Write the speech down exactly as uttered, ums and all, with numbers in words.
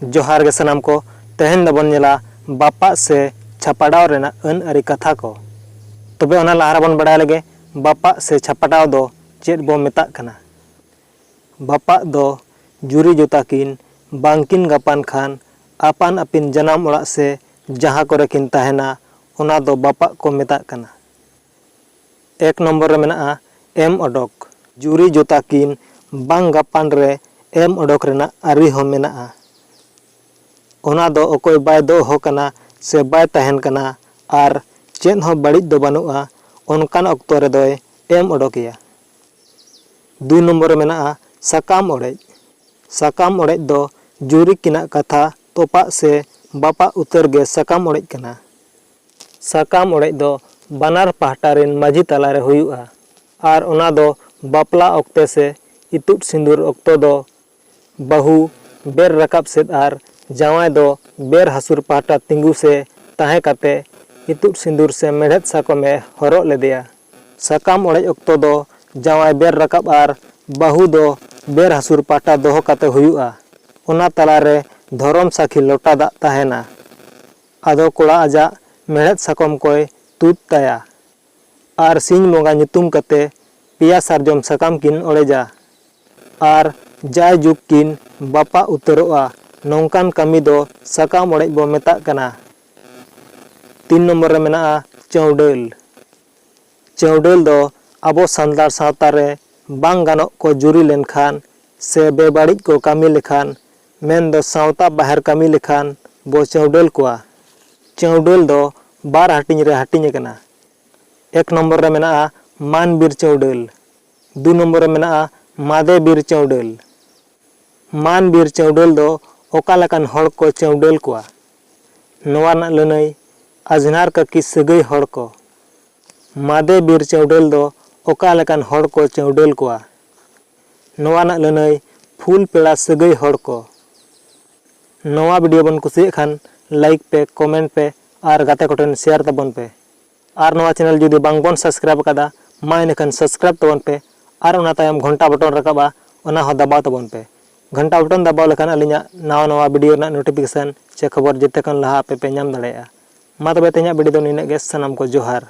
ᱡᱚᱦᱟᱨ ᱜᱮ ᱥᱟᱱᱟᱢ ᱠᱚ᱾ ᱛᱮᱦᱮᱧ ᱫᱚᱵᱚᱱ ᱧᱮᱞᱟ ᱵᱟᱯᱟᱜ ᱥᱮ ᱪᱷᱟᱯᱟᱰᱟᱣ ᱨᱮᱱᱟᱜ ᱟᱹᱱ ᱟᱹᱨᱤ ᱠᱟᱛᱷᱟ ᱠᱚ᱾ ᱛᱚᱵᱮ ᱚᱱᱟ ᱞᱟᱦᱟ ᱨᱮᱵᱚᱱ ᱵᱟᱲᱟᱭ ᱞᱮᱜᱮ, ᱵᱟᱯᱟᱜ ᱥᱮ ᱪᱷᱟᱯᱟᱰᱟᱣ ᱫᱚ ᱪᱮᱫ ᱵᱚ ᱢᱮᱛᱟᱜ ᱠᱟᱱᱟ? ᱵᱟᱯᱟᱜ ᱫᱚ ᱡᱩᱨᱤ ᱡᱚᱛᱟ ᱠᱤᱱ ᱵᱟᱝᱠᱤᱱ ᱜᱟᱯᱟᱱ ᱠᱷᱟᱱ ᱟᱯᱟᱱ ᱟᱹᱯᱤᱱ ᱡᱟᱱᱟᱢ ᱚᱲᱟᱜ ᱥᱮ ᱡᱟᱦᱟᱸ ᱠᱚᱨᱮ ᱠᱤᱱ ᱛᱟᱦᱮᱱᱟ, ᱚᱱᱟ ᱫᱚ ᱵᱟᱯᱟᱜ ᱠᱚ ᱢᱮᱛᱟᱜ ᱠᱟᱱᱟ᱾ ᱮᱠ ᱱᱚᱢᱵᱚᱨ ᱨᱮ ᱢᱮᱱᱟᱜᱼᱟ ᱮᱢ ᱚᱰᱚᱠ᱾ ᱡᱩᱨᱤ ᱡᱚᱛᱟ ᱠᱤᱱ ᱵᱟᱝ ᱜᱟᱯᱟᱱ ᱨᱮ ᱮᱢ ᱚᱰᱚᱠ ᱨᱮᱱᱟᱜ ᱟᱹᱨᱤ ᱦᱚᱸ ᱢᱮᱱᱟᱜᱼᱟ᱾ ᱚᱱᱟ ᱫᱚ ᱚᱠᱚᱭ ᱵᱟᱭ ᱫᱚᱦᱚ ᱠᱟᱱᱟ ᱥᱮ ᱵᱟᱭ ᱛᱟᱦᱮᱱ ᱠᱟᱱᱟ ᱟᱨ ᱪᱮᱫ ᱦᱚᱸ ᱵᱟᱹᱲᱤᱡ ᱫᱚ ᱵᱟᱹᱱᱩᱜᱼᱟ, ᱚᱱᱠᱟᱱ ᱚᱠᱛᱚ ᱨᱮᱫᱚᱭ ᱮᱢ ᱚᱰᱚᱠᱮᱭᱟ᱾ ᱫᱩ ᱱᱚᱢᱵᱚᱨ ᱨᱮ ᱢᱮᱱᱟᱜᱼᱟ ᱥᱟᱠᱟᱢ ᱚᱲᱮᱡ᱾ ᱥᱟᱠᱟᱢ ᱚᱲᱮᱡ ᱫᱚ ᱡᱩᱨᱤ ᱠᱤᱱᱟᱜ ᱠᱟᱛᱷᱟ ᱛᱚᱯᱟᱜ ᱥᱮ ᱵᱟᱯᱟᱜ ᱩᱛᱟᱹᱨ ᱜᱮ ᱥᱟᱠᱟᱢ ᱚᱲᱮᱡ ᱠᱟᱱᱟ᱾ ᱥᱟᱠᱟᱢ ᱚᱲᱮᱡ ᱫᱚ ᱵᱟᱱᱟᱨ ᱯᱟᱦᱴᱟ ᱨᱮᱱ ᱢᱟᱹᱡᱷᱤ ᱛᱟᱞᱟᱨᱮ ᱦᱩᱭᱩᱜᱼᱟ ᱟᱨ ᱚᱱᱟ ᱫᱚ ᱵᱟᱯᱞᱟ ᱚᱠᱛᱮ ᱥᱮ ᱤᱛᱩᱫ ᱥᱤᱸᱫᱩᱨ ᱚᱠᱛᱚ ᱫᱚ ᱵᱟᱹᱦᱩ ᱵᱮᱨ ᱨᱟᱠᱟᱵ ᱥᱮᱫ ᱟᱨ ᱡᱟᱶᱟᱭ ᱫᱚ ᱵᱮᱨ ᱦᱟᱹᱥᱩᱨ ᱯᱟᱦᱴᱟ ᱛᱤᱸᱜᱩ ᱥᱮ ᱛᱟᱦᱮᱸ ᱠᱟᱛᱮ ᱤᱛᱩᱫ ᱥᱤᱸᱫᱩᱨ ᱥᱮ ᱢᱮᱲᱦᱮᱫ ᱥᱟᱠᱚᱢᱮ ᱦᱚᱨᱚᱜ ᱞᱮᱫᱮᱭᱟ᱾ ᱥᱟᱠᱟᱢ ᱚᱲᱮᱡ ᱚᱠᱛᱚ ᱫᱚ ᱡᱟᱶᱟᱭ ᱵᱮᱨ ᱨᱟᱠᱟᱵ ᱟᱨ ᱵᱟᱹᱦᱩ ᱫᱚ ᱵᱮᱨ ᱦᱟᱹᱥᱩᱨ ᱯᱟᱦᱴᱟ ᱫᱚᱦᱚ ᱠᱟᱛᱮ ᱦᱩᱭᱩᱜᱼᱟ᱾ ᱚᱱᱟ ᱛᱟᱞᱟᱨᱮ ᱫᱷᱚᱨᱚᱢ ᱥᱟᱹᱠᱷᱤ ᱞᱚᱴᱟ ᱫᱟᱜ ᱛᱟᱦᱮᱱᱟ᱾ ᱟᱫᱚ ᱠᱚᱲᱟ ᱟᱡᱟᱜ ᱢᱮᱲᱦᱮᱫ ᱥᱟᱠᱚᱢ ᱠᱚᱭ ᱛᱩᱫ ᱛᱟᱭᱟ ᱟᱨ ᱥᱤᱧ ᱵᱚᱸᱜᱟ ᱧᱩᱛᱩᱢ ᱠᱟᱛᱮ ᱯᱮᱭᱟ ᱥᱟᱨᱡᱚᱢ ᱥᱟᱠᱟᱢ ᱠᱤᱱ ᱚᱲᱮᱡᱟ ᱟᱨ ᱡᱟᱭ ᱡᱩᱜᱽ ᱠᱤᱱ ᱵᱟᱯᱟᱜ ᱩᱛᱟᱹᱨᱚᱜᱼᱟ, ᱱᱚᱝᱠᱟᱱ ᱠᱟᱹᱢᱤ ᱫᱚ ᱥᱟᱠᱟᱢ ᱚᱲᱮᱡ ᱵᱚ ᱢᱮᱛᱟᱜ ᱠᱟᱱᱟ᱾ ᱛᱤᱱ ᱱᱚᱢᱵᱚᱨ ᱨᱮ ᱢᱮᱱᱟᱜᱼᱟ ᱪᱟᱹᱣᱰᱟᱹᱞ᱾ ᱪᱟᱹᱣᱰᱟᱹᱞ ᱫᱚ ᱟᱵᱚ ᱥᱟᱱᱛᱟᱲ ᱥᱟᱶᱛᱟ ᱨᱮ ᱵᱟᱝ ᱜᱟᱱᱚᱜ ᱠᱚ ᱡᱩᱨᱤ ᱞᱮᱱᱠᱷᱟᱱ ᱥᱮ ᱵᱮᱵᱟᱹᱲᱤᱡ ᱠᱚ ᱠᱟᱹᱢᱤ ᱞᱮᱠᱷᱟᱱ, ᱢᱮᱱᱫᱚ ᱥᱟᱶᱛᱟ ᱵᱟᱦᱮᱨ ᱠᱟᱹᱢᱤ ᱞᱮᱠᱷᱟᱱ ᱵᱚ ᱪᱟᱹᱣᱰᱟᱹᱞ ᱠᱚᱣᱟ᱾ ᱪᱟᱹᱣᱰᱟᱹᱞ ᱫᱚ ᱵᱟᱨ ᱦᱟᱹᱴᱤᱧ ᱨᱮ ᱦᱟᱹᱴᱤᱧ ᱟᱠᱟᱱᱟ᱾ ᱮᱠ ᱱᱚᱢᱵᱚᱨ ᱨᱮ ᱢᱮᱱᱟᱜᱼᱟ ᱢᱟᱱ ᱵᱤᱨ ᱪᱟᱹᱣᱰᱟᱹᱞ, ᱫᱩ ᱱᱚᱢᱵᱚᱨ ᱨᱮ ᱢᱮᱱᱟᱜᱼᱟ ᱢᱟᱫᱮ ᱵᱤᱨ ᱪᱟᱹᱣᱰᱟᱹᱞ᱾ ᱢᱟᱱ ᱵᱤᱨ ᱪᱟᱹᱣᱰᱟᱹᱞ ᱫᱚ ᱚᱠᱟ ᱞᱮᱠᱟᱱ ᱦᱚᱲ ᱠᱚ ᱪᱟᱹᱣᱰᱟᱹᱞ ᱠᱚᱣᱟ? ᱱᱚᱣᱟ ᱨᱮᱱᱟᱜ ᱞᱟᱹᱱᱟᱹᱭ ᱟᱡᱷᱱᱟᱨ ᱠᱟᱹᱠᱤ ᱥᱟᱹᱜᱟᱹᱭ ᱦᱚᱲ ᱠᱚ᱾ ᱢᱟᱫᱮ ᱵᱤᱨ ᱪᱟᱹᱣᱰᱟᱹᱞ ᱫᱚ ᱚᱠᱟ ᱞᱮᱠᱟᱱ ᱦᱚᱲ ᱠᱚ ᱪᱟᱹᱣᱰᱟᱹᱞ ᱠᱚᱣᱟ? ᱱᱚᱣᱟ ᱨᱮᱱᱟᱜ ᱞᱟᱹᱱᱟᱹᱭ ᱯᱷᱩᱞ ᱯᱮᱲᱟ ᱥᱟᱹᱜᱟᱹᱭ ᱦᱚᱲ ᱠᱚ᱾ ᱱᱚᱣᱟ ᱵᱷᱤᱰᱤᱭᱳ ᱵᱚᱱ ᱠᱩᱥᱤᱭᱟᱜ ᱠᱷᱟᱱ ᱞᱟᱭᱤᱠ ᱯᱮ, ᱠᱚᱢᱮᱱᱴ ᱯᱮ ᱟᱨ ᱜᱟᱛᱮ ᱠᱚᱴᱷᱮᱱ ᱥᱮᱭᱟᱨ ᱛᱟᱵᱚᱱ ᱯᱮ᱾ ᱟᱨ ᱱᱚᱣᱟ ᱪᱮᱱᱮᱞ ᱡᱩᱫᱤ ᱵᱟᱝ ᱵᱚᱱ ᱥᱟᱵᱥᱠᱨᱟᱭᱤᱵ ᱟᱠᱟᱫᱟ, ᱢᱟ ᱮᱱᱠᱷᱟᱱ ᱥᱟᱵᱥᱠᱨᱟᱭᱤᱵ ᱛᱟᱵᱚᱱ ᱯᱮ ᱟᱨ ᱚᱱᱟ ᱛᱟᱭᱚᱢ ᱜᱷᱚᱱᱴᱟ ᱵᱚᱴᱚᱱ ᱨᱟᱠᱟᱵᱼᱟ, ᱚᱱᱟ ᱦᱚᱸ ᱫᱟᱵᱟᱣ ᱛᱟᱵᱚᱱ ᱯᱮ᱾ ᱜᱷᱟᱱᱴᱟ ᱵᱚᱴᱚᱱ ᱫᱟᱵᱟᱣ ᱞᱮᱠᱷᱟᱱ ᱟᱹᱞᱤᱧᱟᱜ ᱱᱟᱣᱟ ᱱᱟᱣᱟ ᱵᱷᱤᱰᱤᱭᱳ ᱨᱮᱱᱟᱜ ᱱᱳᱴᱤᱯᱷᱤᱠᱮᱥᱚᱱ ᱪᱮ ᱠᱷᱚᱵᱚᱨ ᱡᱮᱛᱮ ᱠᱷᱚᱱ ᱞᱟᱦᱟ ᱟᱯᱮ ᱯᱮ ᱧᱟᱢ ᱫᱟᱲᱮᱭᱟᱜᱼᱟ᱾ ᱢᱟ ᱛᱚᱵᱮ ᱛᱮᱦᱮᱧᱟᱜ ᱵᱷᱤᱰᱤᱭᱳ ᱫᱚ ᱱᱤᱱᱟᱹᱜ ᱜᱮ᱾ ᱥᱟᱱᱟᱢ ᱠᱚ ᱡᱚᱦᱟᱨ᱾